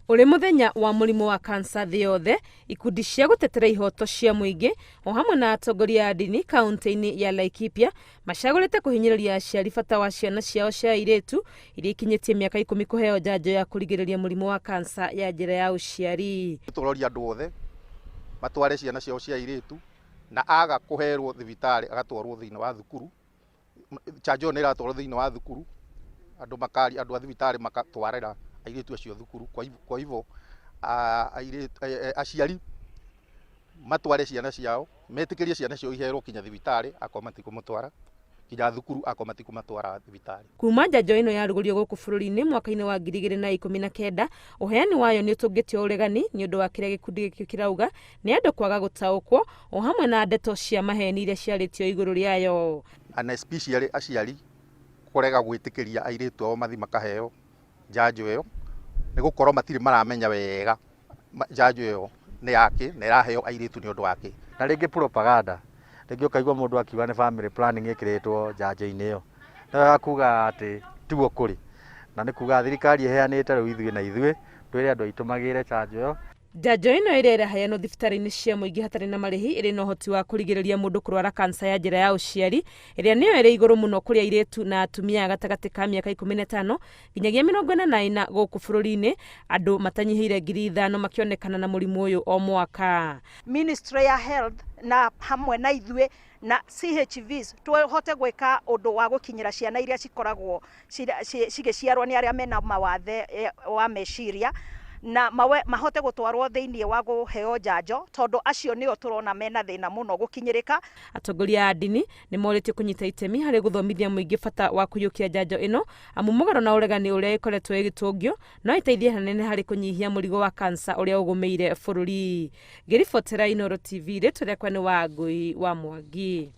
Ũrĩ mũthenya wa mũrimũ wa kansa thĩ yothe, ikundi cia gũtetera ihoto cia mũingĩ o hamwe na atongoria a ndini kaunti-inĩ ya Laikipia macagũrĩte kũhinyĩrĩria aciari bata wa ciana ciao cia airĩtu iria ikinyĩtie mĩaka 10 kũheo njanjo ya kũrigĩrĩria mũrimũ wa kansa ya njĩra ya ũciari. Tũroria andũ othe matware ciana ciao cia airĩtu na aga kũherwo thibitarĩ agatwarwo thĩinĩ wa thukuru. Njanjo ĩyo nĩ ĩratwarwo thĩinĩ wa thukuru, andũ makari, andũ a thibitarĩ magatwarĩra airĩtu acio thukuru. Kwa hivyo airĩtu, aciari matware ciana ciao, metĩkĩrie ciana ciao iherwo kinya thibitarĩ akorwo matikũmũtwara kinya thukuru akorwo matikũmatwara thibitarĩ. Kuma njanjo ĩno yarugũrio gũkũ bũrũri-inĩ mwaka-inĩ wa 2019, ũheani wayo nĩ ũtũngĩtio ũregani nĩ ũndũ wa kĩrĩa gĩkundi gĩkĩ kĩrauga nĩ andũ kwaga gũtaũkwo o hamwe na ndeto cia maheni iria ciarĩtio igũrũ rĩayo. And especially aciari kũrega gwĩtĩkĩria airĩtu ao mathi makaheo njanjo ĩyo nĩ gũkorwo matirĩ maramenya wega njanjo ĩyo nĩ yakĩ na ĩraheo airĩtu nĩ ũndũ wake. Na rĩngĩ propaganda, rĩngĩ ũkaigua mũndũ akiuga nĩ family planning ĩkĩrĩtwo njanjo-inĩ ĩyo, no wega kuga atĩ tiguo kũrĩ, na nĩ kuga thirikari ĩheanĩte rĩu ithuĩ na ithuĩ twĩre andũ aitũ magĩre njanjo ĩyo. Njanjo ĩno ĩrĩa ĩraheanwo thibitarĩ-inĩ cia mũingĩ hatarĩ na marĩhi ĩrĩ na ũhoti wa kũrigĩrĩria mũndũ kũrwara kansa ya njĩra ya ũciari ĩrĩa nĩyo ĩrĩ igũrũ mũno kũrĩ airĩtu na atumia gatagatĩ ka mĩaka 15 nginyagia 44 gũkũ bũrũri-inĩ, andũ matanyihĩire 5,000 makĩonekana na mũrimũ ũyũ o mwaka. Ministry ya Health na hamwe na ithuĩ na CHVs tũhote gwĩka ũndũ wa gũkinyĩra ciana iria cikoragwo cigĩciarwo nĩ arĩa mena mawathe wa meciria na mahote gũtwarwo thĩinĩ wa kũheo njanjo tondũ acio nĩo tũrona mena thĩna mũno gũkinyĩrĩka. Atongoria a ndini nĩ morĩtio kũnyita itemi harĩ gũthomithia mũingĩ bata wa kũiyũkia njanjo ĩno, amu mũgarũ na ũregani ũrĩa ĩkoretwo ĩgĩtũngio no ĩteithie hanene harĩ kũnyihia mũrigo wa kansa ũrĩa ũgũmĩire bũrũri. Ngĩribotera Inooro TV, rĩtwa rĩakwa nĩ Wangũi wa Mwangi.